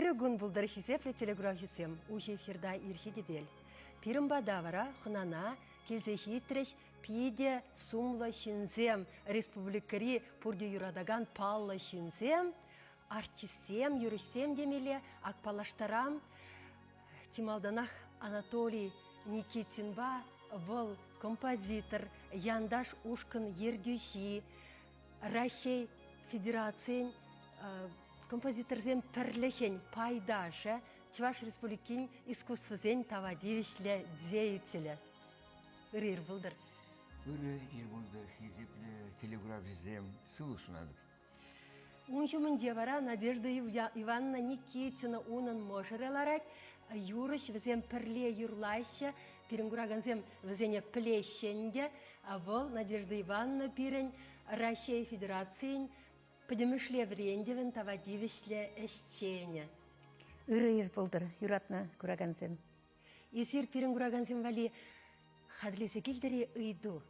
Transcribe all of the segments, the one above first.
Ырӑ кун пултӑр, хисеплӗ телекуравҫӑсем! Уҫӑ эфирта ирхи тӗпел. Пирӗн пата вара хӑнана килсе ҫитрӗҫ питӗ сумлӑ ҫынсем, республикӑри пурте юратакан паллӑ ҫынсем, артистсем, юрӑҫсем темелле. Ак паллаштарам, чи малтанах Анатолий Никитинпа вӑл композитор, Янташ ушкӑн ертӳҫи, Раҫҫей Федерацийӗн композиторсен пӗрлӗхӗн пайташӗ, Чӑваш Республикин искусствӑсен тава тивӗҫлӗ деятелӗ. Ырӑ ир пултӑр. Ырӑ ир пултӑр, хисеплӗ телекуравҫӑсем, сывлӑх сунатӑп. Ун ҫумӗнче вара Надежда Ивановна Никитина унӑн мӑшӑрӗ ларать. Юрӑҫ вӗсем пӗрле юрлаҫҫӗ. Пирӗн куракансем вӗсене пӗлеҫҫӗ ӗнтӗ. Вӑл Надежда Ивановна пирӗн Раҫҫей Федерацийӗн пӗтӗмӗшле вӗрентӗвӗн тава тивӗҫлӗ ӗҫченӗ. Ырӑ ир пултӑр, юратнӑ куракансем. Эсир пирӗн куракансем валли хатӗрлесе килтӗр-и ыйту?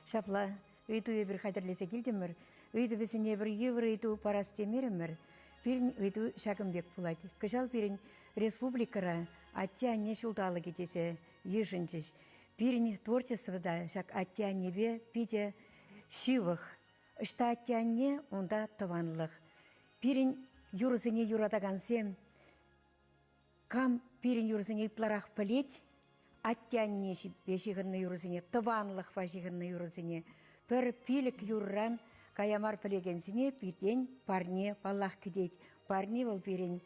Ҫапла, ыйту эпир хатӗрлесе килтӗмӗр. Ыйтӑвӗсене пӗр йывӑр ыйту парас темерӗмӗр. Пирӗн ыйту ҫакӑн пек пулать. Кӑҫал пирӗн республикӑра атте-анне ҫулталӑкӗ тесе йышӑнчӗҫ. Пирӗн творчество та ҫак атте-аннепе питӗ ҫывӑх. Ӑҫта атте-анне, унта тӑванлӑх. Пирӗн юрӑсене юратакансем кам пирӗн юрӑсене ытларах пӗлет, атте-аннепе ҫыхӑннӑ юрӑсене, тӑванлӑхпа ҫыхӑннӑ юрӑсене пӗр пилӗк юрран кая мар пӗлекенсене пиртен парне паллах кӗтет. Парни вӑл пирӗн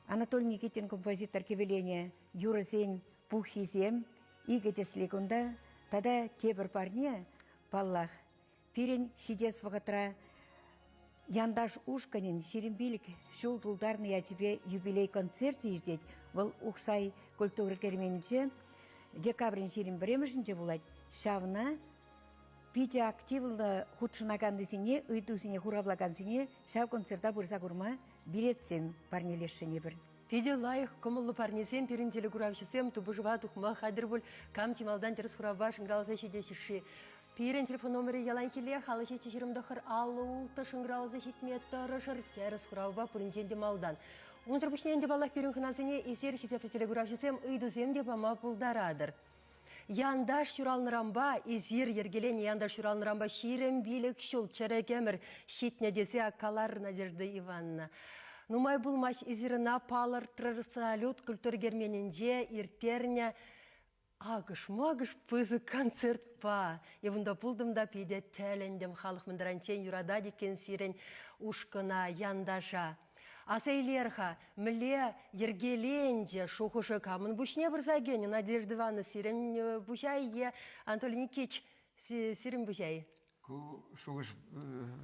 Анатолий Никитин композитор кӗвӗленӗ юрӑсен пуххисем икӗ тӗсли кунта тата тепӗр парне, паллах, пирӗн ҫитес вӑхӑтра Янташ ушкӑнӗн 25 ҫул тултарнӑ ячӗпе юбилей концерчӗ иртет. Вӑл Ухсай культура керменӗнче декабрӗн 21-мӗшӗнче пулать. Ҫавна питӗ активлӑ хутшӑнаканнисене, ыйтусене хуравлакансене ҫав концерта пырса курма билетсем парнелесшӗн эпир. Питӗ лайӑх, кӑмӑллӑ парнесем пирӗн телекуравҫӑсем тупӑшӑва тухма хатӗр пуль. Кам чи малтан тӗрӗс хуравпа шӑнкӑравласа ҫитеҫҫӗ-ши? Пирӗн телефон номерӗ яланхиллех 5729 56 шӑнкӑравласа ҫитме тӑрӑшӑр. Тӗрӗс хуравпа пуринчен те малтан. Унсӑр пуҫне ӗнтӗ паллах пирӗн хӑнасене эсир, хисеплӗ телекуравҫӑсем, ыйтусем те пама пултаратӑр. Янташ ҫуралнӑранпа, эсир йӗркеленӗ янташ ҫуралнӑранпа 25 ҫул чӗрӗк ӗмӗр ҫитнӗ тесе калар Надежда Ивановна. Нумай пулмасть эсир ӑна палӑртрӑр Салют культура керменӗнче ирттернӗ акӑш-макӑш пысӑк концертпа. Эп унта пултӑм та питӗ тӗлӗнтӗм. Халӑх мӗн таранччен юратать иккен сирӗн ушкӑна, янташа. Аса илер-ха, мӗнле йӗркеленчӗ шухӑшӗ камӑн пуҫне пырса кӗнӗ Надежда Ивановна, сирӗн пуҫа-и е Анатолий Никитич сирӗн пуҫа-и? Ку шухӑш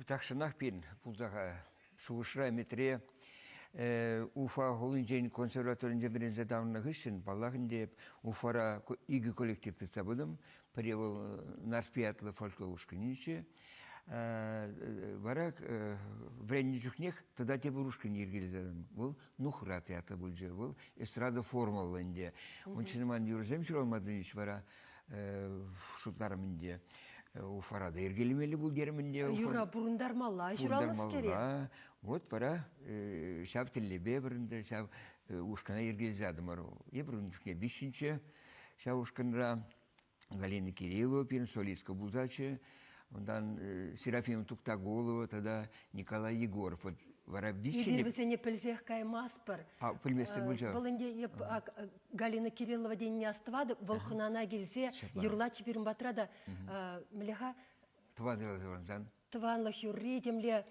тахҫанах пирӗн пулса-ха. Шухӑшра ӗмӗтре Уфа хулинчен консерваторинче вӗренсе таврӑннӑ хыҫҫӑн, паллах ӗнтӗ, Уфара икӗ коллектив тытса пытӑм. Пӗри вӑл Нарспи ятлӑ фольклор ушкӑнӗнче, Вара вӗреннӗ чухнех тата тепӗр ушкӑн йӗркелесе тӑтӑм. Вӑл Нухрат ятлӑ пулчӗ. Вӑл эстрада формӑллӑ ӗнтӗ. Унччен ман юрӑсем ҫуралма тытӑнчӗҫ вара шутларӑм ӗнтӗ. Уфара та йӗркелемелле пул терӗм ӗнтӗ. Юра пурӑнтармалла ҫуралнӑскере. Вот вара ҫав тӗллевпе эпир ӗнтӗ ҫав ушкӑна йӗркелесе ятӑмӑр. Эпир ун чухне виҫҫӗнччӗ ҫав ушкӑнра. Галина Кириллова пирӗн солистка пулсаччӗ. Унтан Серафима Туктагулова тата Николай Егоров. Вот вара виҫҫӗн... Эпир вӗсене пӗлсех каймастпӑр. А, пӗлместӗр пулчӗ. Вӑл ӗнтӗ эп Галина Кириллова тенине астӑватӑп. Вӑл хӑнана килсе юрлатчӗ пирӗн патра та. Мӗнле-ха? Тӑван яла таврӑнсан. Тӑванлӑх юрри темле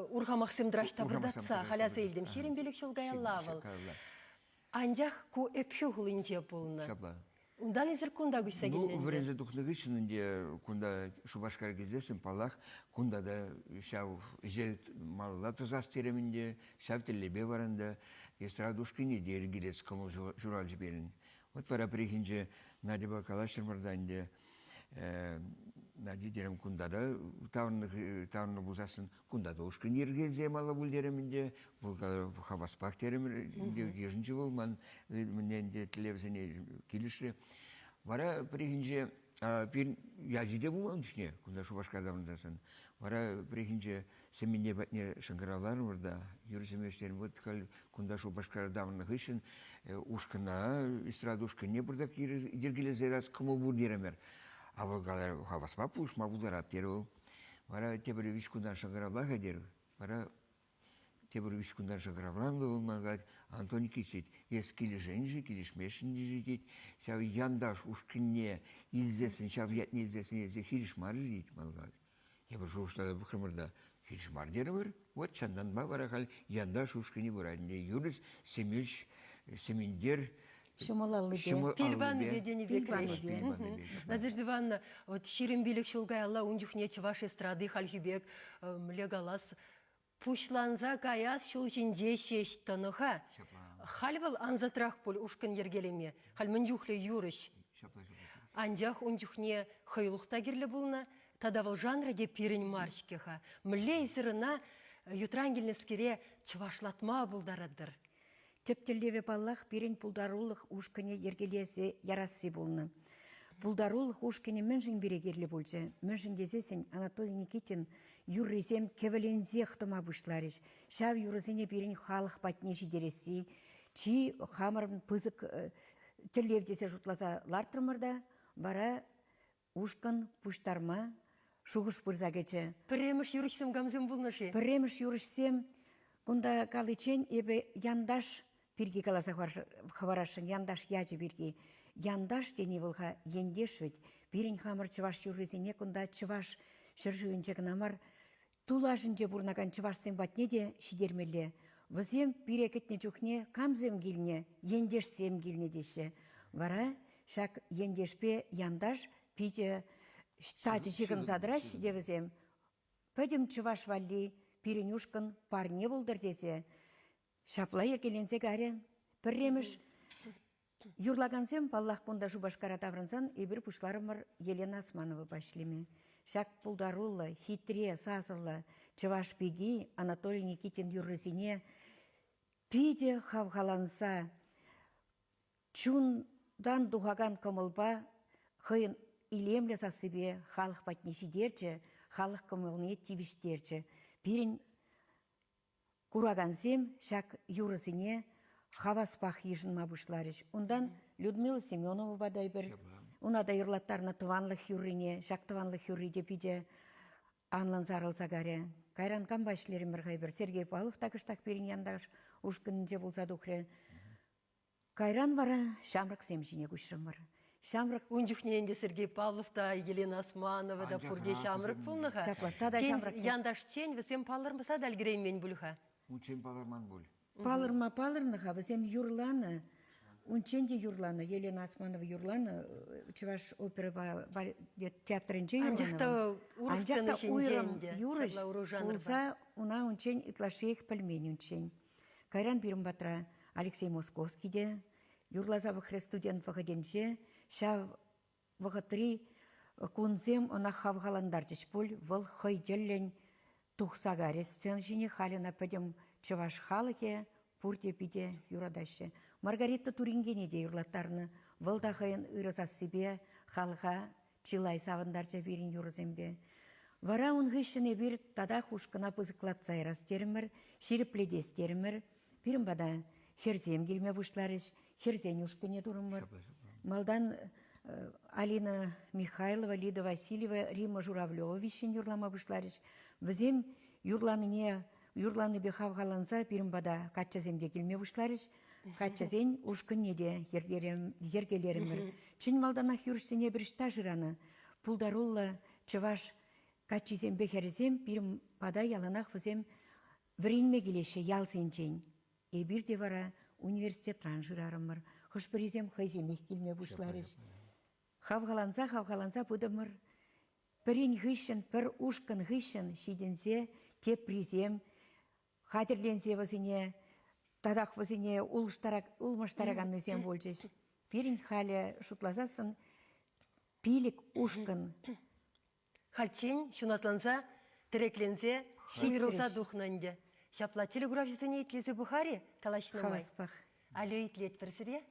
урхамахсем тӑраҫ тапӑртатса халяса илтӗм. 25 ҫул каялла вӑл. Анчах ку Ӗпхӳ хулинче пулнӑ. Ҫапла. Унтан эсир кунта куҫса килнӗ Ну, вӗренсе тухнӑ хыҫҫӑн ӗнтӗ кунта Шупашкара килсессӗн, паллах, кунта та ҫав ӗҫе малалла тӑсас терӗм ӗнтӗ. Ҫав тӗллевпе вара ӗнтӗ эстрада ушкӑнне те йӗркелес кӑмӑл ҫуралчӗ пирӗн. Вот вара пӗррехинче Надьӑпа калаҫрӑмӑр та ӗнтӗ, Надя терӗм, кунта та таврӑннӑ, таврӑннӑ пулсассӑн кунта та ушкӑн йӗркелесе ямалла пуль терӗм ӗнтӗ. Вӑл хаваспах терӗмӗр ӗнтӗ, йышӑнчӗ вӑл ман мӗнле ӗнтӗ тӗллевсене килӗшрӗ. Вара пӗррехинче. пирӗн ячӗ те пулман чухне кунта Шупашкарта таврӑнсан. Вара пӗррехинче Семенне патне шӑнкӑравларӑмӑр та Юрий Семенович терӗм, вот халь кунта Шупашкара таврӑннӑ хыҫҫӑн ушкӑна, эстрада ушкӑнне пӑртак йӗркелесе ярас кӑмӑл пур терӗмӗр. А вӑл каларӗ, хаваспа пулӑшма пултарап терӗ вӑл. Вара тепӗр виҫ кунтан шӑнкӑравла-ха терӗ. Вара Тепӗр виҫ кунтан шӑнкӑравланӑ вӑл мана калать, Антон Никитич, тет, эс килӗшен-ши, килӗшмешӗн-ши, тет, ҫав янташ ушкӑнне илсессӗн, ҫав ятне илсессӗн эсӗ хирӗҫ мар-ши, тет мана калать. Эпир шухӑшласа пӑхрӑмӑр та, хирӗҫ мар терӗмӗр. Вот ҫантанпа вара халь янташ ушкӑнӗ пырать ӗнтӗ. Юрис Семенович Сементер Ҫӑмӑл аллипе. Пил панипе тенӗ пек. Надежда Ивановна, вот 25 ҫул каялла ун чухне чӑваш эстради хальхи пек мӗнле калас, пуҫланса каяс ҫул ҫинче ҫеҫ тӑнӑ-ха. Халь вӑл ансатрах пуль ушкӑн йӗркелеме. Халь мӗн чухлӗ юрӑҫ. Анчах ун чухне хӑюлӑх та кирлӗ пулнӑ, тата вӑл жанрӗ те пирӗн мар-ҫке-ха. Мӗнле эсир ӑна ютран килнӗскере чӑвашлатма пултаратӑр? Тӗп тӗллевӗ, паллах, пирӗн пултарулӑх ушкӑнӗ йӗркелесе ярасси пулнӑ. Пултарулӑх ушкӑнӗ мӗншӗн пире кирлӗ пулчӗ? Мӗншӗн тесессӗн Анатолий Никитин юррисем кӗвӗленсех тӑма пуҫларӗҫ. Ҫав юрӑсене пирӗн халӑх патне ҫитересси чи хамӑрӑн пысӑк тӗллев тесе шутласа лартрӑмӑр та вара ушкӑн пуҫтарма шухӑш пырса кӗчӗ. Пӗрремӗш юрӑҫсем камсем пулнӑ-ши? Пӗрремӗш юрӑҫсем кунта каличчен эпӗ Янташ пирки каласа хӑварасшӑн, Янташ ячӗ пирки. Янташ тени вӑл-ха ентеш вӗт. Пирӗн хамӑр чӑваш юррисене кунта чӑваш ҫӗршывӗнче кӑна мар, тулашӗнче пурӑнакан чӑвашсем патне те ҫитермелле. Вӗсем пире кӗтнӗ чухне камсем килнӗ, ентешсем килнӗ теҫҫӗ. Вара ҫак ентешпе янташ питӗ тачӑ ҫыхӑнса тӑраҫҫӗ те вӗсем. Пӗтӗм чӑваш валли пирӗн ушкӑн парне пултӑр тесе ҫапла йӗркеленсе кайрӗ. Пӗрремӗш Юрлакансем, паллах, кунта Шупашкара таврӑнсан эпир пуҫларӑмӑр Елена Османовӑпа ӗҫлеме. Ҫак пултаруллӑ, хитре сасӑллӑ чӑваш пики Анатолий Никитин юррисене питӗ хавхаланса, чунтан тухакан кӑмӑлпа хӑйӗн илемлӗ сассипе халӑх патне ҫитерчӗ, халӑх кӑмӑлне тивӗҫтерчӗ. Пирӗн Куракансем ҫак юрӑсене хаваспах йышӑнма пуҫларӗҫ. Унтан Людмила Семеновӑпа та эпир уна та юрлаттарнӑ тӑванлӑх юррине. Ҫак тӑванлӑх юрри те питӗ анлӑн сарӑлса карӗ. Кайран кампа ӗҫлерӗмӗр-ха эпир? Сергей Павлов та кӑштах пирӗн янташ ушкӑнӗнче пулса тухрӗ. Кайран вара ҫамрӑксем ҫине куҫрӑмӑр. Ҫамрӑк Ун чухне ӗнтӗ Сергей Павлов та, Елена Османова та пурте ҫамрӑк пулнӑ-ха. Ҫапла, тата ҫамрӑк. Янташчен вӗсем палӑрмаса та ӗлкӗреймен пуль-ха. Унччен палӑрман пуль. Палӑрма палӑрнӑ-ха, вӗсем юрланӑ. Унччен те юрланӑ. Елена Османова юрланӑ чӑваш оперӑпа театрӗнче юрланӑ. Анчах та урӑх сцена ҫинче ӗнтӗ. Юрӑҫ пулса уна унччен ытлашшиех пӗлмен унччен. Кайран пирӗн патра Алексей Московский те юрласа пӑхрӗ студент вӑхӑтӗнче. Ҫав вӑхӑтри кунсем ӑна хавхалантарчӗҫ пуль. Вӑл хӑй тӗллӗн тухса карӗ сцена ҫине. Халь ӑна пӗтӗм чӑваш халӑхӗ пурте питӗ юратаҫҫӗ. Маргарита Туринкене те юрлаттарнӑ. Вӑл та хӑйӗн ырӑ сассипе халӑха чылай савӑнтарчӗ пирӗн юрӑсемпе. Вара ун хыҫҫӑн эпир татах ушкӑна пысӑклатса ярас терӗмӗр, ҫирӗплетес терӗмӗр. Пирӗн пата хӗрсем килме пуҫларӗҫ. Хӗрсен ушкӑнне турӑмӑр. Малтан Алина Михайлова, Лида Васильева, Римма Журавлева виҫҫӗн юрлама пуҫларӗҫ. Вӗсем юрланине юрланипе хавхаланса пирӗн пата каччӑсем те килме пуҫларӗҫ. Каччӑсен ушкӑнне те йӗркелерӗмӗр. Чӑн малтанах юрӑҫсене пӗр ӑҫта шыранӑ. Пултаруллӑ чӑваш каччисемпе хӗрӗсем пирӗн пата яланах вӗсем вӗренме килеҫҫӗ ялсенчен. Эпир те вара университетран шырарӑмӑр. Хӑш-пӗрисем хӑйсемех килме пуҫларӗҫ. Хавхаланса хавхаланса пытӑмӑр. Пӗрин хыҫҫӑн пӗр ушкӑн хыҫҫӑн ҫитӗнсе теприсем хатӗрленсе вӗсене татах вӗсене улмӑштараканнисем пулчӗҫ. Пирӗн халӗ шутласассӑн пилӗк ушкӑн. Хальччен ҫунатланса, тӗрекленсе, ҫывӑрӑлса тухнӑ ӗнтӗ. Ҫапла телекуравҫӑсене итлесе пӑхар-и калаҫнӑ май? Хаваспах. Алло, итлетпӗр сире.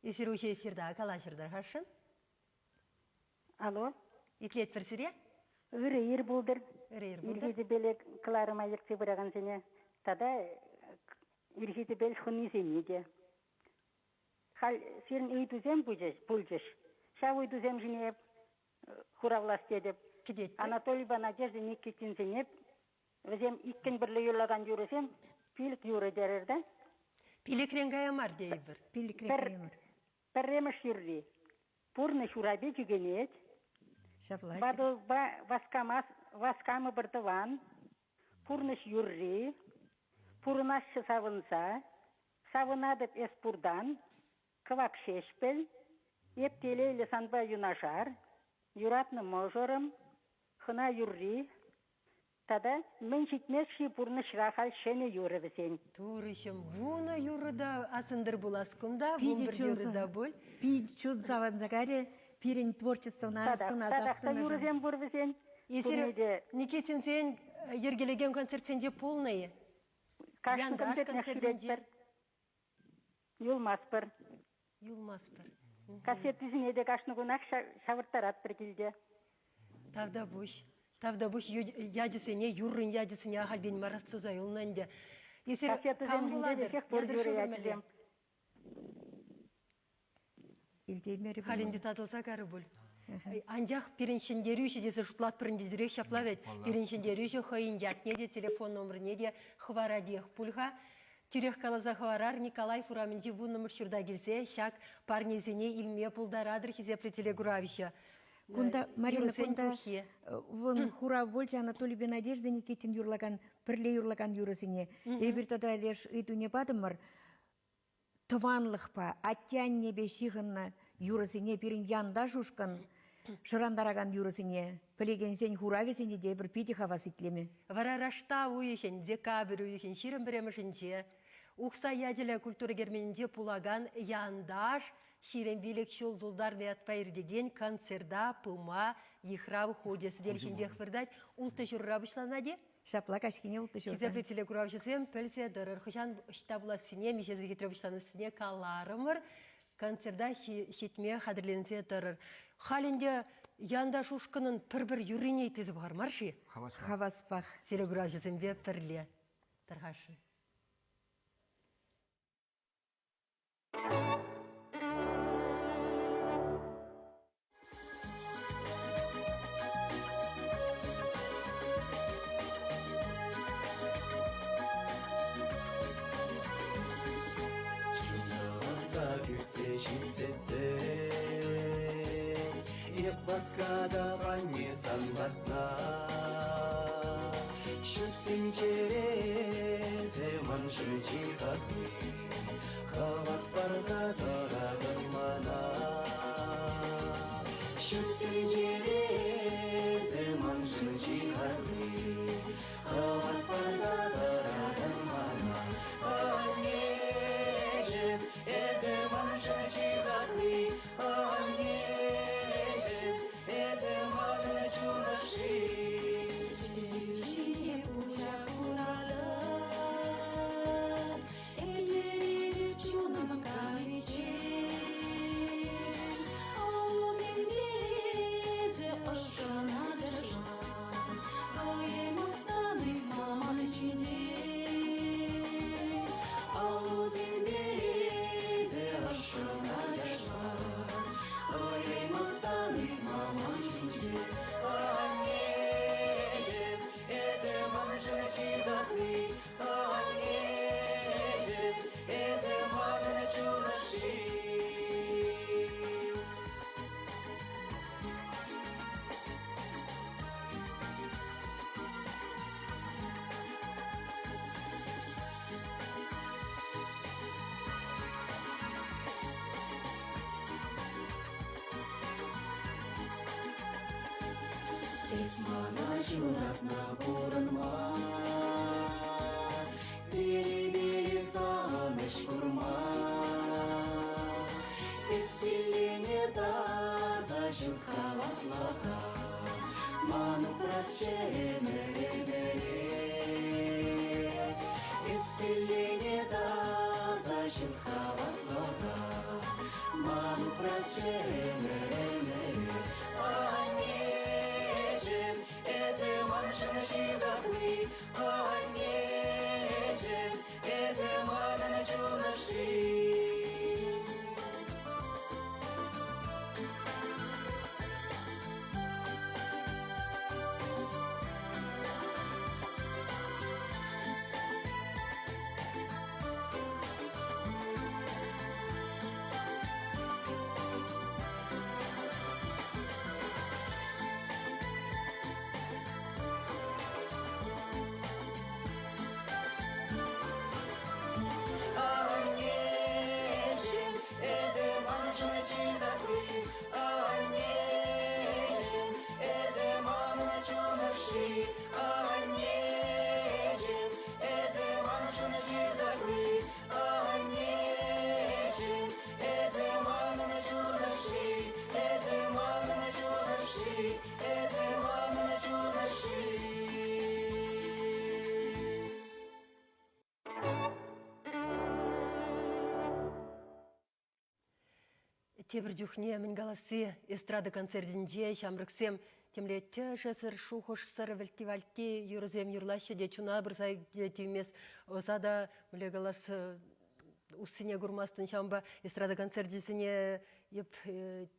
Эсир уҫӑ эфирта калаҫӑр та-хашшӑн. Алло. Итлетпӗр сире. Ырӑ ир пултӑр. Ырӑ ир пултӑр. Ирхи тӗпеле кӑларӑма ертсе пыракансене тата ирхи тӗпел хӑнисене те. Халь сирӗн ыйтусем пулчӗҫ. Ҫав ыйтусем ҫине хуравлас тетӗп. Кӗтетпӗр. Анатолийпа Надежда Никитинсене вӗсем иккӗн пӗрле юрлакан юрӑсем пилӗк юрӑ терӗр да? Пилӗкрен кая мар тейӗпӗр. Пилӗкрен кая мар. Пӗрремӗш юрри. Пурнӑҫ урапи чӳкенет. Ҫапла. Ватӑлпа васкамас, васкамӑпӑр тӑван. Пурнӑҫ юрри. Пурӑнасчӗ савӑнса. Савӑнатӑп эс пуртан. Кӑвак ҫеҫпӗл. Эп телейлӗ санпа юнашар. Юратнӑ мӑшӑрӑм. Хӑна юрри. Тата мӗн ҫитмест-ши пурнӑҫра халь ҫӗнӗ юрӑ вӗсен? Турӑҫӑм, вунӑ юрӑ та асӑнтӑр пулас кунта, вунпӗр юрӑ та пуль. Питӗ чун савӑнса кайрӗ пирӗн творчествӑна сӑнасах Татах та юрӑсем пур вӗсен. Эсир Никитинсен йӗркелекен концертсенче пулнӑ-и? Кашни Янташ концертнех концертӗнче? ҫӳретпӗр. Юлмастпӑр. Юлмастпӑр. Кассетисене те кашни кунах ҫавӑрттаратпӑр килте. Тавтапуҫ. Тавтапуҫ ячӗсене, юррин ячӗсене ахальтен мар туса юлнӑ ӗнтӗ. Эсир кам пулатӑр? Пур юрӑ ячӗсем. Илтеймерӗ. Халь ӗнтӗ татӑлса карӗ пуль. Анчах пирӗн ҫӗнтерӳҫӗ тесе шутлатпӑр ӗнтӗ тӳрех ҫапла вӗт. Пирӗн ҫӗнтерӳҫӗ хӑйӗн ятне те, телефон номерне те хӑваратех пуль-ха. Тӳрех каласа хӑварар, Николаев урамӗнчи вуннӑмӗш ҫурта килсе ҫак парнесене илме пултаратӑр хисеплӗ телекуравҫӑ. Кунта, Марина, кунта вӑн хурав пулчӗ Анатолийпе Надежда Никитин юрлакан, пӗрле юрлакан юрӑсене. Эпир тата леш ыйтуне патӑмӑр. Тӑванлӑхпа, атте-аннепе ҫыхӑннӑ юрӑсене пирӗн янташ ушкӑн шӑрантаракан юрӑсене пӗлекенсен хуравӗсене те эпир питӗ хавас итлеме. Вара раштав уйӑхӗн, декабрь уйӑхӗн 21-мӗшӗнче Ухсай ячӗллӗ культура керменӗнче пулакан Янташ 25 ҫул тултарнӑ ятпа иртекен концерта пыма йыхрав хучӗ сӗтел ҫинчех выртать. Улттӑ ҫурра пуҫланать-и? Ҫапла каҫхине улттӑ ҫурта. Хисеплӗ телекуравҫӑсем, пӗлсе тӑрӑр, хӑҫан ӑҫта пулассине, миҫе сехетре пуҫланассине каларӑмӑр. Концерта ҫитме хатӗрленсе тӑрӑр. Халь ӗнтӗ Янташ ушкӑнӑн пӗр-пӗр юррине итлесе пӑхар мар-ши? Хаваспах. Хаваспах. Телекуравҫӑсемпе пӗрле тӑрхашшӑн. Чунталанса кӳрсе ҫитсессӗн Эп васкатӑп анне сан патна. Ҫут тӗнчере эсӗ маншӑн чи хакли, Хӑват парса тӑратӑн мана. Ҫут тӗнчере эсӗ маншӑн чи хакли, Хӑват парса тӑратӑн мана. Аннеҫӗм, эсӗ маншӑн чи хакли, Аннеҫӗм, эсӗ манӑн чун ӑшши. Ҫине пуҫа хуратӑп, Эллере чунӑм каниччен. Аллусемпе эсӗ ӑшшӑн ачашлан, Хӑймастан ыйтма ман ҫинчен. Аллусемпе эсӗ ӑшшӑн ачашлан, Хӑймастан ыйтма ман ҫинчен. Аннеҫӗм, эсӗ маншӑн чи хакли, Аннеҫӗм, эсӗ манӑн чун ӑшши. Эс мана ҫуратнӑ пурӑнма, Телейпе савӑнӑҫ курма. Эс пиллене таса ҫут хаваслӑха, Ман упрасчӗ ӗмӗр-ӗмӗре. Эс пиллене таса ҫут хаваслӑха, Ман упрасчӗ ӗмӗр-ӗмӗре. Тепӗр чухне мӗн каласси, эстрада концертӗнче ҫамрӑксем темле тӗшӗсӗр, шухӑшсӑр вӗлтти-вальтти юрӑсем юрлаҫҫӗ те чуна пырса тивмест. Ӑса та, мӗнле калас, уссине курмастӑн. Ҫавӑнпа эстрада концерчӗсене эп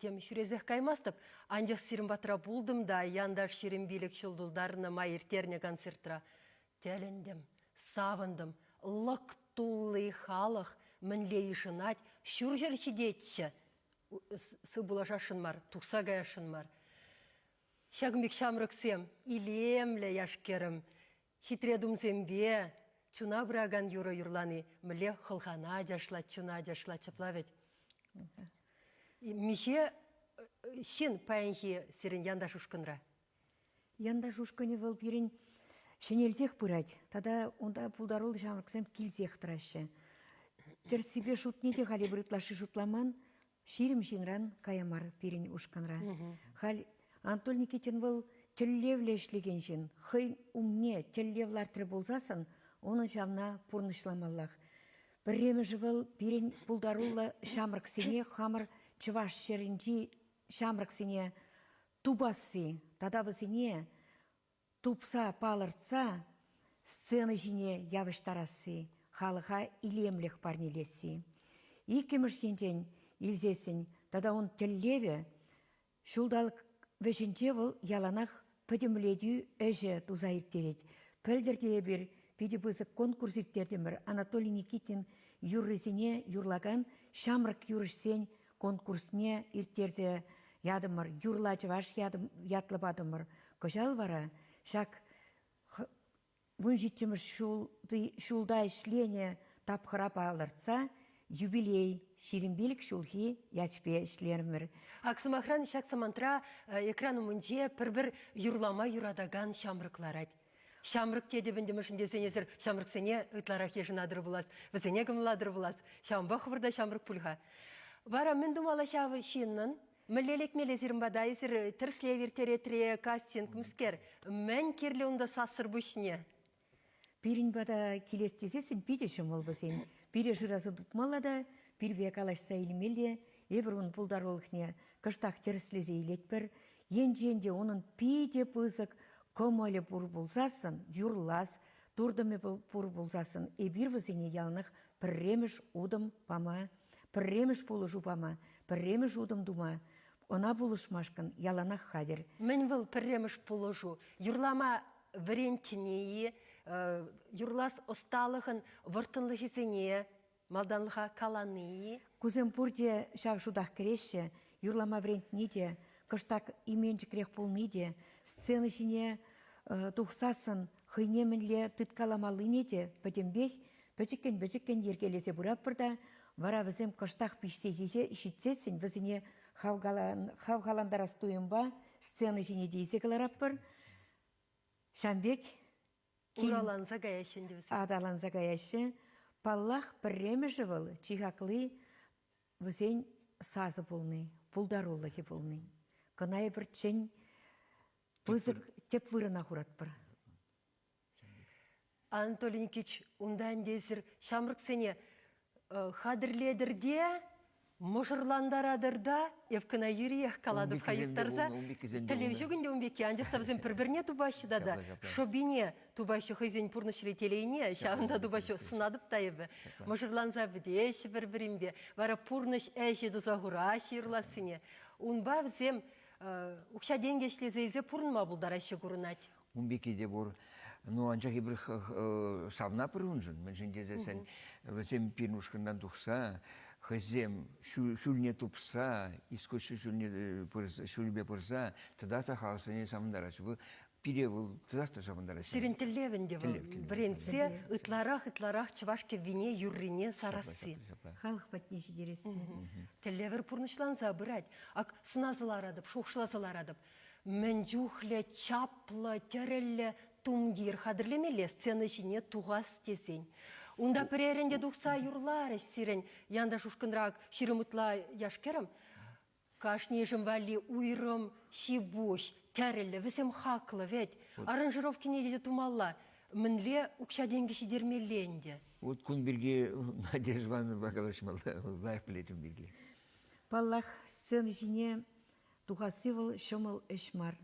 тем ҫӳресех каймастӑп. Анчах сирӗн патра пултӑм та янташ 25 ҫул тултарнӑ май ирттернӗ концертра Тӗлӗнтӗм, савӑнтӑм, лӑк тулли халӑх мӗнле йышӑнать, ҫурҫӗр ҫитетчӗ. Сывпуллашасшӑн мар, тухса каясшӑн мар. Ҫакӑн пек ҫамрӑксем, илемлӗ яш-кӗрӗм, хитре тумсемпе чуна пыракан юрӑ юрлани мӗнле хӑлхана ачашлать, чуна ачашлать, ҫапла вӗт. Миҫе ҫын паянхи сирӗн янташ ушкӑнра? Янташ ушкӑнӗ вӑл пирӗн ҫӗнелсех пырать тата унта пултаруллӑ ҫамрӑксем килсех тӑраҫҫӗ. Тӗрӗссипе шутне те халь эпир ытлашши шутламан, 20 ҫынран кая мар пирӗн ушкӑнра. Халь Анатолий Никитин вӑл тӗллевлӗ ӗҫлекен ҫын. Хӑй умне тӗллев лартрӗ пулсассӑн унӑн ҫавна пурнӑҫламаллах. Пӗрремӗшӗ вӑл пирӗн пултаруллӑ ҫамрӑксене хамӑр чӑваш ҫӗрӗнчи ҫамрӑксене тупасси тата вӗсене тупса палӑртса сцена ҫине явӑҫтарасси, халӑха илемлӗх парнелесси. Иккӗмӗш енчен илсессӗн тата ун тӗллевӗ ҫулталӑк вӗҫӗнче вӑл яланах пӗтӗмлетӳ ӗҫӗ туса ирттерет. Пӗлтӗр те эпир питӗ пысӑк конкурс ирттертӗмӗр. Анатолий Никитин юррисене юрлакан ҫамрӑк юрӑҫсен конкурсне ирттерсе ятӑмӑр, Юрла чӑваш ятлӑ патӑмӑр. Кӑҫал вара ҫак 17-мӗш ҫулта ӗҫленӗ тапхӑра палӑртса юбилей 25 ҫулхи ячӗпе ӗҫлерӗмӗр. Ак сӑмахран ҫак самантра экран умӗнче пӗр-пӗр юрлама юратакан ҫамрӑк ларать. Ҫамрӑк тетӗп ӗнтӗ мӗншӗн тесен эсир ҫамрӑксене ытларах йышӑнатӑр пулас, вӗсене кӑмӑллатӑр пулас. Ҫавӑнпа хӑвӑр та ҫамрӑк пуль-ха. Вара мӗн тумалла ҫав ҫыннӑн? Мӗнле лекмелле сирӗн пата? Эсир тӗрӗслев ирттеретре, кастинг, мӗскер? Мӗн кирлӗ унта сассӑр пуҫне? Пирӗн пата килес тесессӗн питӗ ҫӑмӑл вӗсен. Пире шыраса тупмалла та, пирпе калаҫса илмелле. Эпир ун пултарулӑхне кӑштах тӗрӗслесе илетпӗр. Енчен те унӑн питӗ пысӑк кӑмӑлӗ пур пулсассӑн, юрлас туртӑмӗ пур пулсассӑн, эпир вӗсене яланах пӗрремӗш утӑм пама, пӗрремӗш пулӑшу пама, пӗрремӗш утӑм тума, ӑна пулӑшмашкӑн яланах хатӗр. Мӗн вӑл пӗрремӗш пулӑшу? Юрлама вӗрентни-и, юрлас ӑсталӑхӑн вӑрттӑнлӑхӗсене Малтанлӑха калани. Кусем пурте ҫав шутах кӗреҫҫӗ. Юрлама вӗрентни те, кӑштах именчӗкрех пулни те, сцена ҫине тухсассӑн хӑйне мӗнле тыткаламаллине те пӗтӗмпех пӗчӗккӗн-пӗчӗккӗн йӗркелесе пыратпӑр та вара вӗсем кӑштах пиҫсе ҫитсессӗн вӗсене хавхалантарас туйӑмпа сцена ҫине те илсе кӑларатпӑр. Ҫавӑн пек Ураланса каяҫҫӗ ӗнтӗ вӗсем. Аталанса каяҫҫӗ. Паллах, пӗрремӗшӗ вӑл, чи хакли, вӗсен сасӑ пулни, пултарулӑхӗ пулни. Кӑна эпир чӗн пысӑк тӗп вырӑна хуратпӑр. Анатолий Никитич, унта ӗнтӗ эсир ҫамрӑксене хатӗрлетӗр те мӑшӑрлантаратӑр та эп кӑна юриех калатӑп-ха юптарса. Тӗллев ҫук ӗнтӗ ун пекки, анчах та вӗсем пӗр-пӗрне тупаҫҫӗ тата шӑпине тупаҫҫӗ хӑйсен пурнӑҫри телейне, ҫавӑнта тупаҫҫӗ, сӑнатӑп та эпӗ. Мӑшӑрланса пӗтеҫҫӗ пӗр-пӗринпе, вара пурнӑҫ ӗҫӗ туса хураҫҫӗ юрлассине. Унпа вӗсем укҫа-тенкӗ ӗҫлесе илсе пурӑнма пултараҫҫӗ курӑнать. Ун пекки те пур. Ну, анчах эпир савнапӑр уншӑн, мӗншӗн тесессӗн вӗсем пирӗн ушкӑнтан тухса хӑйсем ҫулне тупса, искусство ҫулне ҫулӗпе пырса тата та халӑхсене савӑнтараҫҫӗ. Вӑл пире вӑл татах та савӑнтараҫҫӗ. Сирӗн тӗллев ӗнтӗ вӑл вӗрентсе ытларах ытларах чӑваш кӗввине, юррине сарасси. Халӑх патне ҫитересси. Тӗллевӗр пурнӑҫланса пырать. Ак сӑнаса ларатӑп, шухӑшласа ларатӑп. Мӗн чухлӗ чаплӑ, тӗрӗллӗ тумтир хатӗрлемелле сцена ҫине тухас тесен. Унта пӗрерӗн те тухса юрларӗҫ сирӗн янташ ушкӑнра 20 ытла яш-кӗрӗм. Кашнийӗшӗн валли уйрӑм ҫи-пуҫ, тӗрӗллӗ, вӗсем хаклӑ вӗт. Аранжировкине те тумалла. Мӗнле укҫа-тенкӗ ҫитермелле ӗнтӗ? Вот кун пирки Надежда Ивановнӑпа калаҫмалла, лайӑх пӗлет ун пирки. Паллах, сцена ҫине тухасси вӑл ҫӑмӑл ӗҫ мар.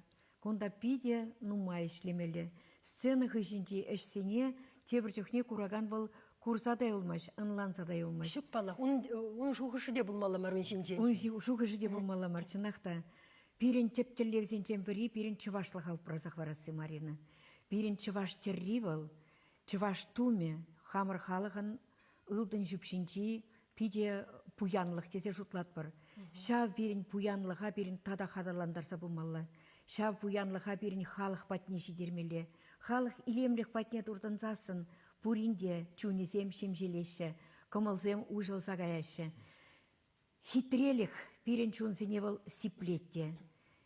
Кунта питӗ нумай ӗҫлемелле. Сцена хыҫӗнчи ӗҫсене тепӗр чухне куракан вӑл курса та юлмасть, ӑнланса та юлмасть. Ҫук паллах, ун, ун шухӑшӗ те пулмалла мар ун ҫинчен. Ун шухӑшӗ те пулмалла мар, чӑнах та. Пирӗн тӗп тӗллевсенчен пӗри пирӗн чӑвашлӑха упраса хӑварасси, Марина. Пирӗн чӑваш тӗрри вӑл, чӑваш тумӗ хамӑр халӑхӑн ылтӑн ҫӳпҫинчи питӗ пуянлӑх тесе шутлатпӑр. Ҫав пирӗн пуянлӑха пирӗн тата хатарлантарса пымалла. Ҫав пуянлӑха пирӗн халӑх патне ҫитермелле. Халӑх илемлӗх патне туртӑнсассӑн пурин те чунӗсем ҫемҫелеҫҫӗ, кӑмӑлсем уҫӑлса каяҫҫӗ. Хитрелӗх пирӗн чунсене вӑл сиплет те.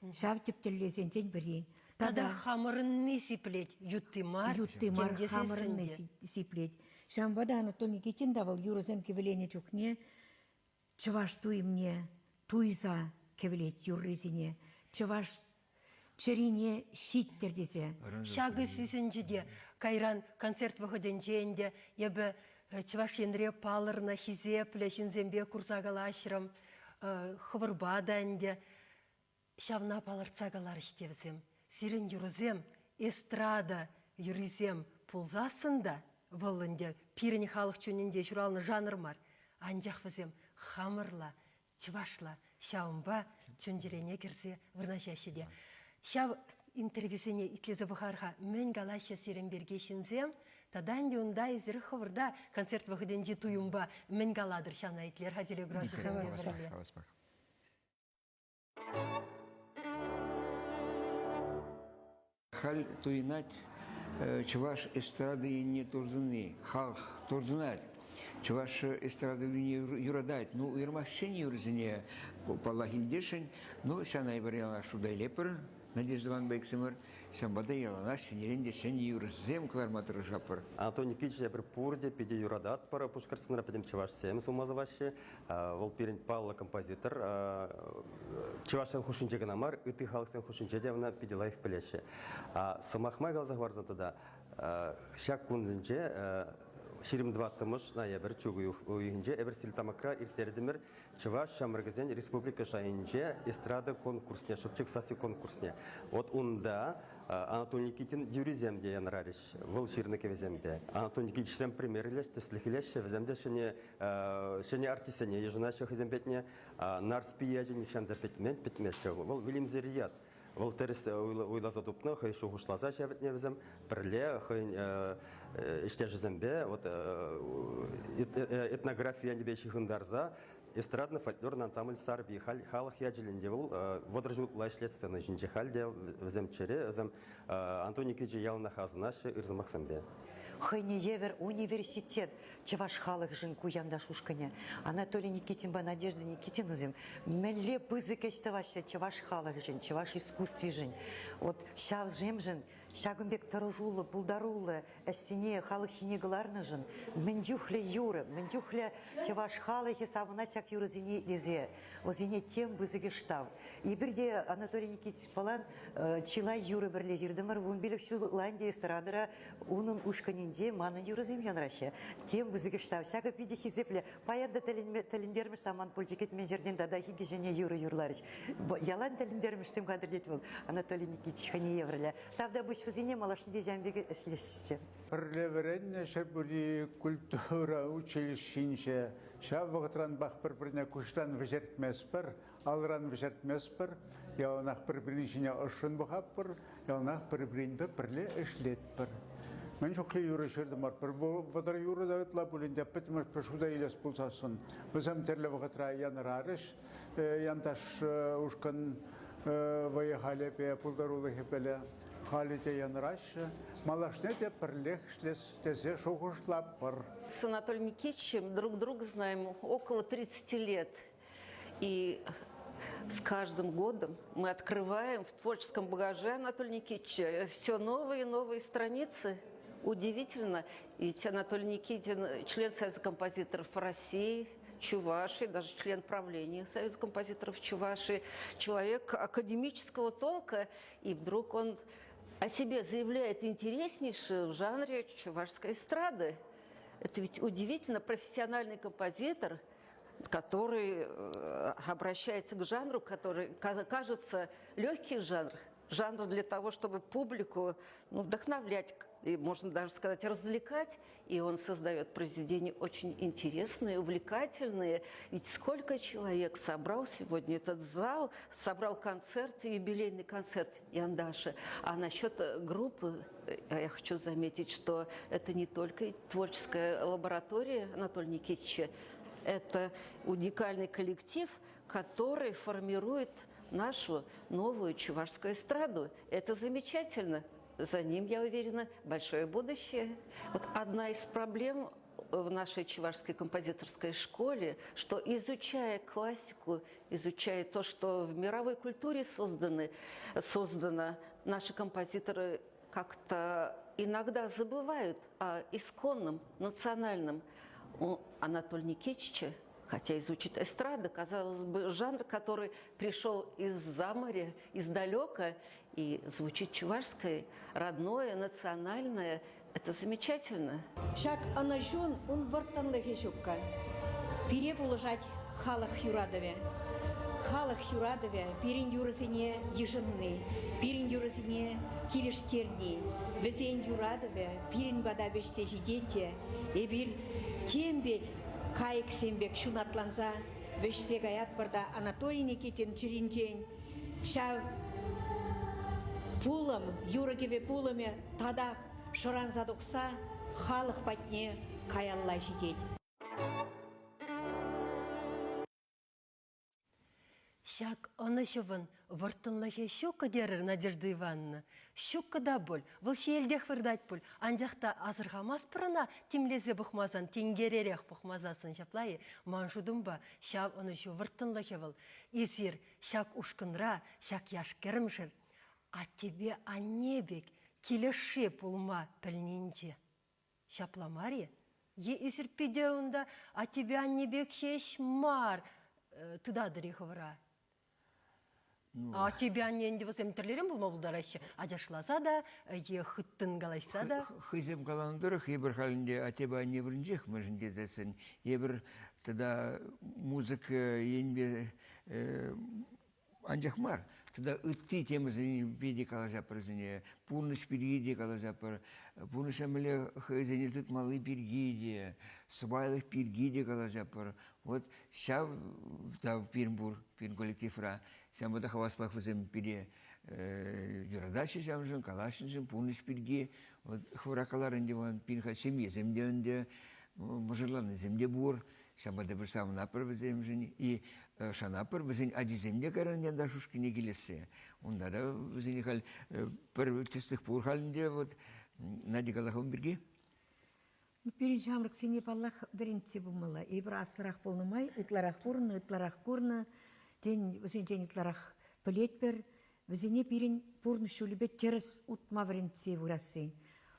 Ҫав тӗп тӗллевсенчен пӗри. Тата хамӑрӑнни сиплет, ютти мар. Ютти мар, хамӑрӑнни сиплет. Ҫавӑнпа та Анатолий Никитин та вӑл юрӑсем кӗвӗленӗ чухне чӑваш туйӑмне туйса кӗвӗлет юррисене. Чӑваш чӗрине ҫиттӗр тесе. Ҫакӑ сисӗнчӗ те кайран концерт вӑхӑтӗнче ӗнтӗ эпӗ Чӑваш Енре палӑрнӑ хисеплӗ ҫынсемпе курса калаҫрӑм, хӑвӑрпа та ӗнтӗ. Ҫавна палӑртса каларӗҫ те вӗсем. Сирӗн юрӑсем эстрада юррисем пулсассӑн та вӑл ӗнтӗ пирӗн халӑх чунӗнче ҫуралнӑ жанр мар, анчах вӗсем хамӑрла чӑвашла ҫавӑнпа чун-чӗрене кӗрсе вырнаҫаҫҫӗ те. Ҫав интервьюсене итлесе пӑхар-ха, мӗн калаҫҫӗ сирӗн пирки ҫынсем тата ӗнтӗ унта эсир хӑвӑр та концерт вӑхӑтӗнчи туйӑмпа мӗн калатӑр, ҫавна итлер-ха телекуравҫӑсемпе пӗрле. Халь туйӑнать чӑваш эстрада енне туртӑнни, халӑх туртӑнать. Чӑваш эстрада юратать. Ну, уйрӑмах ҫӗнӗ юрӑсене, паллах, илтесшӗн. Ну, ҫавна эпир яланах шута илетпӗр, Надежда Ивановна иксӗмӗр. Ҫавӑнпа та яланах ҫӗнӗрен те ҫӗнӗ юрӑсем кӑларма тӑрӑшатпӑр. Анатолий Никитич, эпир пурте питӗ юрататпӑр. Пушкӑртстанра пӗтӗм чӑвашсем сума сӑваҫҫӗ. Вӑл пирӗн паллӑ композитор. Чӑвашсен хушшинче кӑна мар, ытти халӑхсен хушшинче те ӑна питӗ лайӑх пӗлеҫҫӗ. Сӑмах май каласа хӑварсан тата ҫак кунсенче 24-мӗш ноябрь чӳк уйӑхӗнче эпир Стерлитамакра ирттертӗмӗр Чӑваш ҫамрӑкӗсен республика шайӗнче эстрада конкурсне, Шӑпчӑк сасси конкурсне. Вот унта Анатолий Никитин юрисем те янрарӗҫ вӑл ҫырнӑ кӗвӗсемпе. Анатолий Никитичрен пример илес, тӗслӗх илеҫҫӗ. Вӗсем те ҫӗнӗ ҫӗнӗ артистсене йышӑнаҫҫӗ хӑйсем патне. Нарспи ячӗ нихҫан та пӗтмен, пӗтмест. Вӑл вилӗмсӗр ят. Вӑл тӗрӗс уйласа тупнӑ, хӑй шухӑшласа ҫавӑтнӑ вӗсем пӗрле хӑйӗн ӗҫтешӗсемпе вот этнографи енӗпе ҫыхӑнтарса эстрадно-фольклорный ансамбль «Сарпи» халӑх ячӗллӗ те вӑл 30 ҫул ытла ӗҫлет сцена ҫинче. Халь те вӗсем чӗре, вӗсем Антон Никитича яланах асӑнаҫҫӗ ыр сӑмахсемпе. Хӑйне евӗр университет чӑваш халӑхӗшӗн ку янташ ушкӑнӗ. Анатолий Никитинпа Надежда Никитинасем мӗнле пысӑк ӗҫ тӑваҫҫӗ чӑваш халӑхӗшӗн, чӑваш искусствишӗн. Вот ҫавсемшӗн ҫакӑн пек тӑрӑшуллӑ, пултаруллӑ ӗҫсене халӑх ҫине кӑларнӑшӑн мӗн чухлӗ юрӑ, мӗн чухлӗ чӑваш халӑхӗ савӑнать ҫак юрӑсене итлесе. Вӗсене тем пысӑкӑш тав. Эпир те Анатолий Никитичпалан чылай юрӑ пӗрле ҫыртӑмӑр. 15 ҫул ытла ӗнтӗ эстрадӑра унӑн ушкӑнӗнче манӑн юрӑсем янраҫҫӗ. Тем пысӑкӑш тав. Ҫакӑ питӗ хисеплӗ. Паян та тӗлӗнтермӗш самант пулчӗ. Кӗтмен ҫӗртен тата икӗ ҫӗнӗ юрӑ юрларӗҫ. Ялан тӗлӗнтермӗшсем хатӗрлет вӑл Анатолий Никитич хӑйне евӗрлӗ. Тавтапуҫ вӗсене малашне те ҫавӑн пек ӗҫлесчӗ. Пӗрле вӗреннӗ Ҫӗрпӳри культура училищинче ҫав вӑхӑтранпах пӗр-пӗрне куҫран вӗҫертместпӗр, алран вӗҫертместпӗр, яланах пӗр-пӗрин ҫине ӑшшӑн пӑхатпӑр, яланах пӗр-пӗринпе пӗрле ӗҫлетпӗр. Мӗн чухлӗ юрӑ ҫыртӑмӑр, пӗр 30 юрӑ та ытла пулин те пӗтӗмӗшпе шута илес пулсассӑн вӗсем тӗрлӗ вӑхӑтра янӑрарӗҫ. Янташ ушкӑн вӑйӗ-халӗпе, пултарулӑхӗпеле халӗ те янӑраҫҫӗ. Малашне те пӗрлех ӗҫлес тесе шухӑшлатпӑр. С Анатолием Никитичем друг друга знаем около 30 лет. И с каждым годом мы открываем в творческом багаже Анатолия Никитича все новые и новые страницы. Удивительно, ведь Анатолий Никитин член Союза композиторов России, Чувашии, даже член правления Союза композиторов Чувашии, человек академического толка, и вдруг он о себе заявляет интереснейшее в жанре чувашской эстрады. Это ведь удивительно, профессиональный композитор. который э, обращается к жанру, который кажется легкий жанр, жанр для того, чтобы публику ну, вдохновлять, и, можно даже сказать, развлекать. И он создает произведения очень интересные, увлекательные. Ведь сколько человек собрал сегодня этот зал, собрал концерт, юбилейный концерт Яндаши. А насчет э, группы, э, я хочу заметить, что это не только творческая лаборатория Анатолия Никитича, это уникальный коллектив, который формирует нашу новую чувашскую эстраду. Это замечательно. За ним, я уверена, большое будущее. Вот одна из проблем в нашей чувашской композиторской школе, что изучая классику, изучая то, что в мировой культуре созданы, создано, наши композиторы как-то иногда забывают о исконном, национальном. У Анатолия Никитича, хотя и звучит эстрада, казалось бы, жанр, который пришел из-за моря, издалека, и звучит чувашское, родное, национальное, это замечательно. Ҫак ӑнӑҫун ун вӑрттӑнлӑхӗ ҫукка. Пире пулӑшать халӑх юратӑвӗ. Халӑх юратӑвӗ пирӗн юрӑсене йышӑнни, пирӗн юрӑсене килӗштерни, вӗсен юратӑвӗ пирӗн пата вӗҫсе ҫитет те эпир тем пек кайӑксем пек ҫунатланса вӗҫсе каятпӑр та Анатолий Никитин чӗринчен ҫав пулӑм, юрӑ-кӗвӗ пулӑмӗ татах шӑранса тухса халӑх патне каялла ҫитет. Ҫак ӑнӑҫӑвӑн вӑрттӑнлӑхӗ ҫуккӑ терӗр, Надежда Ивановна. Ҫуккӑ та пуль, вӑл ҫиелтех выртать пуль, анчах та асӑрхамастпӑр ӑна тимлесе пӑхмасан, тинкеререх пӑхмасассӑн ҫапла-и? Ман шутӑмпа, ҫав ӑнӑҫу вӑрттӑнлӑхӗ вӑл. Эсир ҫак ушкӑнра, ҫак яш-кӗрӗмшӗн аттепе анне пек килӗшсе пулма пӗлнинче. Ҫапла мар-и? Е эсир питӗ унта аттепе анне пек ҫеҫ мар тытатӑр-и хӑвӑра? Аттепе анне ӗнтӗ вӗсем тӗрлӗрен пулма пултараҫҫӗ. Ачашласа та е хыттӑн калаҫса та. Хӑйсем каланӑ тӑрӑх, эпир халь ӗнтӗ аттепе анне вырӑнчех мӗншӗн тесессӗн эпир тата музыка енпе анчах мар, тата ытти темӑсемпе те калаҫатпӑр вӗсене, пурнӑҫ пирки те калаҫатпӑр, пурнӑҫа мӗнле хӑйсене тытмалли пирки те, сӑпайлӑх пирки те калаҫатпӑр. Вот ҫав та пирӗн пур, пирӗн коллективра. Ҫавӑнпа та хаваспах вӗсем пире юратаҫҫӗ ҫавӑншӑн, калаҫнӑшӑн, пурнӑҫ пирки. Вот хӑвӑра калар ӗнтӗ, ман пирӗн ҫемьесем те ӗнтӗ, мӑшӑрланнисем те пур. Ҫавӑнпа та пӗр савӑнатпӑр вӗсемшӗн и шанатпӑр вӗсен ачисем те кайран янташ ушкӑнне килессе. Унта та вӗсене халь пӗр тӗслӗх пур халь ӗнтӗ вот Надя Галахова пирки. Пирӗн ҫамрӑксене, паллах, вӗрентсе пымалла. Эпир аслӑрах пулнӑ май ытларах пурӑннӑ, ытларах курнӑ. Тен, вӗсенчен ытларах пӗлетпӗр. Вӗсене пирӗн пурнӑҫ ҫулӗпе тӗрӗс утма вӗрентсе пырасси.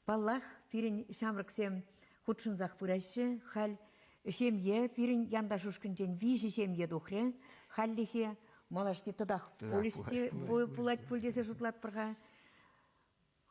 Паллах, пирӗн ҫамрӑксем хутшӑнсах пыраҫҫӗ. Халь ҫемье пирӗн янташ ушкӑнчен виҫӗ ҫемье тухрӗ. Хальлӗхе малашне татах пулӗҫ те пулать пуль тесе шутлатпӑр-ха.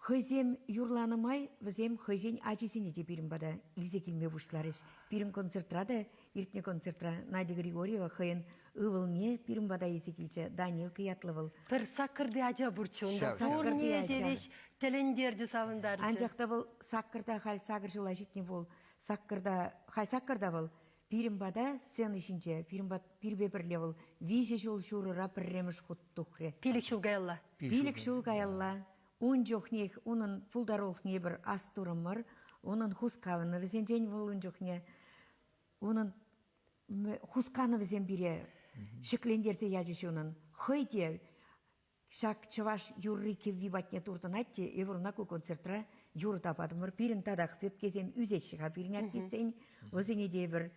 Хӑйсем юрланӑ май вӗсем хӑйсен ачисене те пирӗн пата илсе килме пуҫларӗҫ. Пирӗн концертра та, иртнӗ концертра Надя Григорьева хӑйӗн ывӑлне пирӗн пата илсе килчӗ. Данилка ятлӑ вӑл. Пӗр саккӑрти ача пурччӗ унта. Пурне те веҫ тӗлӗнтерчӗ, савӑнтарчӗ. Анчах та вӑл саккӑрта халь сакӑр ҫула ҫитнӗ вӑл. Саккӑрта, халь саккӑрта вӑл. Пирӗн пата сцена ҫинче, пирӗн пат, пирпе пӗрле вӑл виҫӗ ҫул ҫурӑра пӗрремӗш хут тухрӗ. Пилӗк ҫул каялла. Пилӗк ҫул каялла. Ун чухнех унӑн пултарулӑхне эпир астурӑмӑр, унӑн хусканӑвӗсенчен вӑл ун чухне унӑн хусканӑвӗсем пире ҫӗклентерсе ячӗҫ унӑн. Хӑй те Ҫак чӑваш юрри-кӗвви патне туртӑнать те эпир ӑна ку концертра юрӑ та патӑмӑр. Пирӗн татах пепкесем ӳсеҫҫӗ-ха пирӗн артистсен. Вӗсене те эпир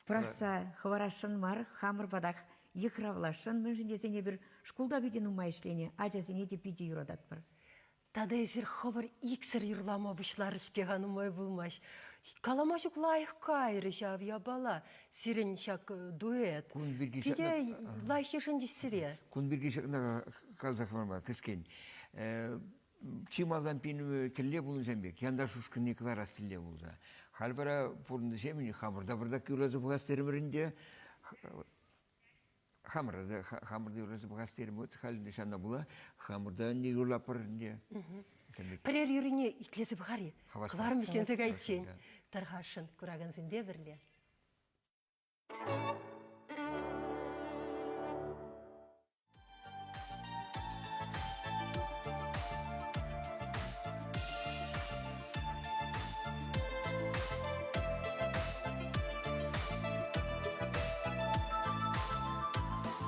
пӑрахса хӑварасшӑн мар, хамӑр патах йыхравласшӑн. Мӗншӗн тесен эпир шкулта питӗ нумай ӗҫленӗ, ачасене те питӗ юрататпӑр. Тата эсир хӑвӑр иксӗр юрлама пуҫларӑр-ҫке-ха нумай пулмасть. Калама ҫук лайӑх кайрӗ ҫав япала. Сирӗн ҫак дуэт. Кун пирки Питӗ лайӑх йышӑнчӗҫ сире. Кун пирки ҫакна каласа хӑварма кӗскен. Чи малтан пин тӗллев пулнисем пек, янташ ушкӑнне кӑларас тӗллев пулса. Халь вара пурӑннӑҫемӗн хамӑр та пӑртак юрласа пӑхас терӗмӗр ӗнтӗ. Хамӑр та хамӑр та юрласа пӑхас терӗм. Вот халь ӗнтӗ ҫавна пула хамӑр та ӗнтӗ юрлатпӑр ӗнтӗ. Пӗрер юррине итлесе пӑхар-и? Кӑларӑм вӗҫленсе кайиччен. Тархасшӑн куракансемпе пӗрле.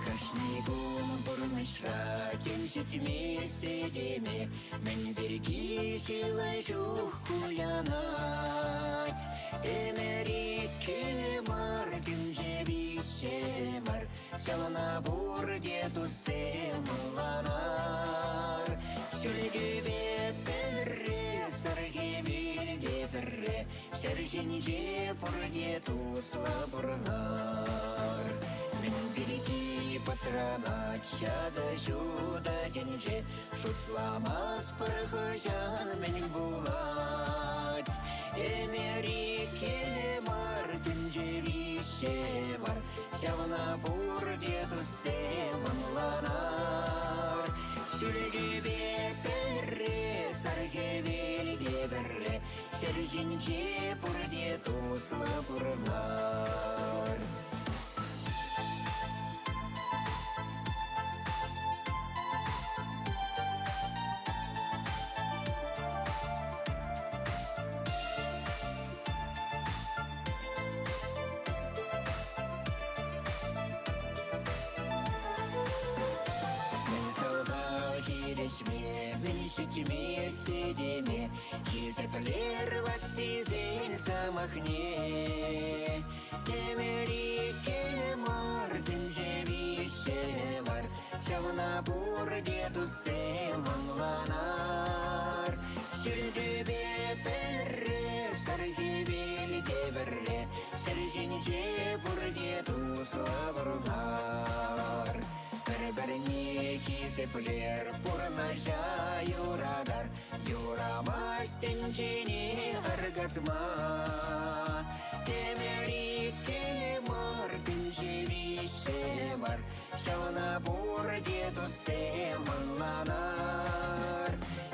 Кашни кун пурнӑҫра тем ҫитмест этеме, Мӗн пирки чылай чух кулянать. Ӗмӗр иккӗ мар, тӗнче виҫҫӗ мар, Ҫавна пурте туссем ӑнланар. Ҫӳлтӳпе пӗрре, сӑрхи пӗрре, Ҫӗр ҫинче пурте туслӑ пурӑнар. Мӗн пирки пӑтранать ҫакӑ ҫутӑ тӗнче, Шутламастпӑр хӑҫан мӗн пулать. Ӗмӗр иккӗ мар, тӗнче виҫҫӗ мар, Ҫавна пурте туссем ӑнланар. Ҫӳлтӳпе пӗрре, сар хӗвел те пӗрре, Ҫӗр ҫинче пурте туслӑ пурӑнар. Мӗн сӑлтав хирӗҫме, мӗн ҫитмест этеме, Хисеплер ваттисен сӑмахне. Ӗмӗр иккӗ мар, тӗнче виҫҫӗ мар, Ҫавна пурте туссем ӑнланар. Ҫӳлтӳпе пӗрре, сар хӗвел те пӗрре, Ҫӗр ҫинче пурте туслӑ пурӑнар. Пӗр-пӗрне хисеплер, пурнӑҫа юратар, Юрамасть тӗнчене аркатма. Ӗмӗр иккӗ мар, тӗнче виҫҫӗ мар, Ҫавна пурте туссем ӑнланар.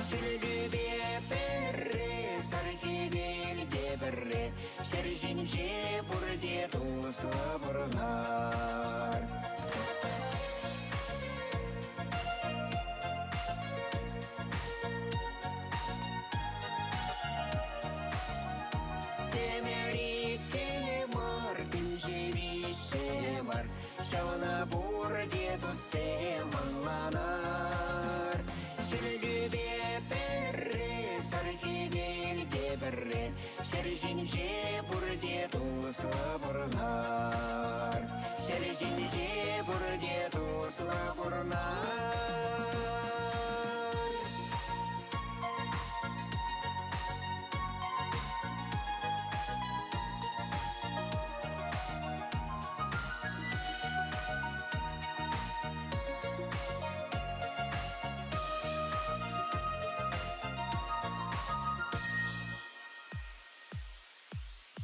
Ҫӳлтӳпе пӗрре, сар хӗвел те пӗрре, Ҫӗр ҫинче пурте туслӑ пурӑнар. Ӗмӗр иккӗ мар, тӗнче виҫҫӗ мар, Ҫавна пурте туссем ӑнланар. Ҫӳлтӳпе пӗрре, сар хӗвел те пӗрре, Ҫӗр ҫинче пурте туслӑ пурӑнар. Ҫӗр ҫинче пурте туслӑ пурӑнар.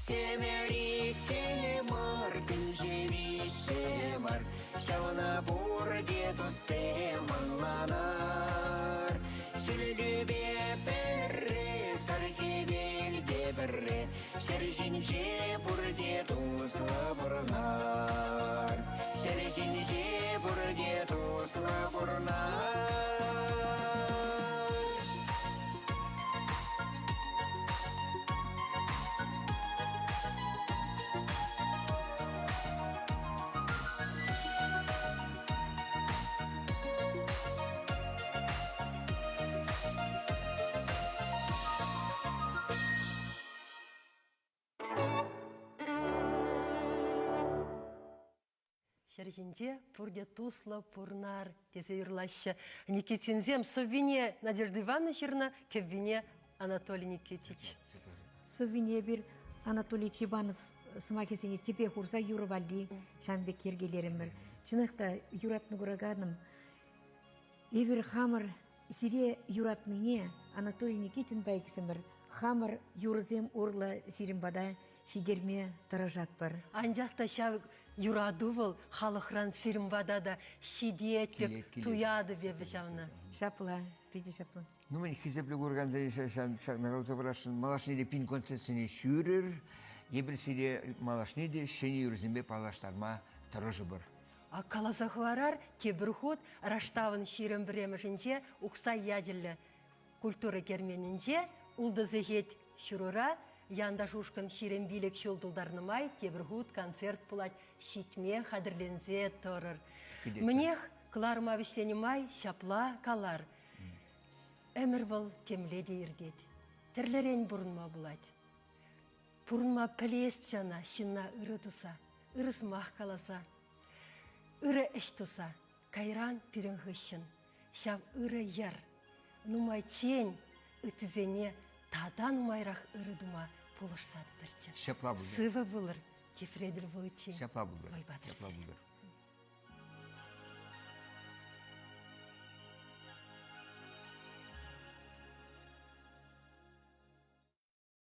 Ӗмӗр иккӗ мар, тӗнче виҫҫӗ мар, Ҫавна пурте туссем ӑнланар. Ҫӳлтӳпе пӗрре, сар хӗвел те пӗрре, Ҫӗр ҫинче пурте туслӑ пурӑнар. Ҫӗр ҫинче пурте туслӑ пурӑнар. Ҫӗр ҫинче пурте туслӑ пурнар тесе юрлаҫҫӗ. Никитинсем сӑввине Надежда Ивановна ҫырнӑ, кӗввине Анатолий Никитич. Сӑввине эпир Анатолий Чебанов сӑмахӗсене тӗпе хурса юрӑ валли ҫавӑн пек йӗркелерӗмӗр. Чӑнах та юратнӑ кураканӑм, эпир хамӑр сире юратнине Анатолий Никитинпа иксӗмӗр хамӑр юрӑсем урлӑ сирӗн пата ҫитерме тӑрӑшатпӑр. Анчах та ҫав. Юрату вӑл халӑхран сирӗн пата та ҫитет пек туятӑп эпӗ ҫавна. Ҫапла, питӗ ҫапла. Ну, мӗн хисеплӗ куракансене ҫакна каласа парасшӑн. Малашне те пин концертсене ҫӳрӗр. Эпир сире малашне те ҫӗнӗ юрӑсемпе паллаштарма тӑрӑшӑпӑр. А каласа хӑварар, тепӗр хут Раштавӑн 21-мӗшӗнче Ухсай ячӗллӗ культура керменӗнче ултӑ сехет ҫурӑра Янташ ушкӑн 25 ҫул тултарнӑ май тепӗр хут концерт пулать ҫитме хатӗрленсе тӑрӑр. Мӗнех, кӑларӑма вӗҫленӗ май ҫапла калар. Ӗмӗр вӑл темле те иртет. Тӗрлӗрен пурӑнма пулать. Пурӑнма пӗлесчӗ ӑна ҫынна ырӑ туса, ырӑ сӑмах каласа, ырӑ ӗҫ туса. Кайран пирӗн хыҫҫӑн ҫав ырӑ йӗр нумайччен ыттисене тата нумайрах ырӑ тума пулӑшса тӑтӑрччӗ. Ҫапла пултӑр. Сывӑ пулӑр, тепре тӗл пуличчен. Ҫапла пултӑр. Вӑй патӑр Ҫапла пултӑр.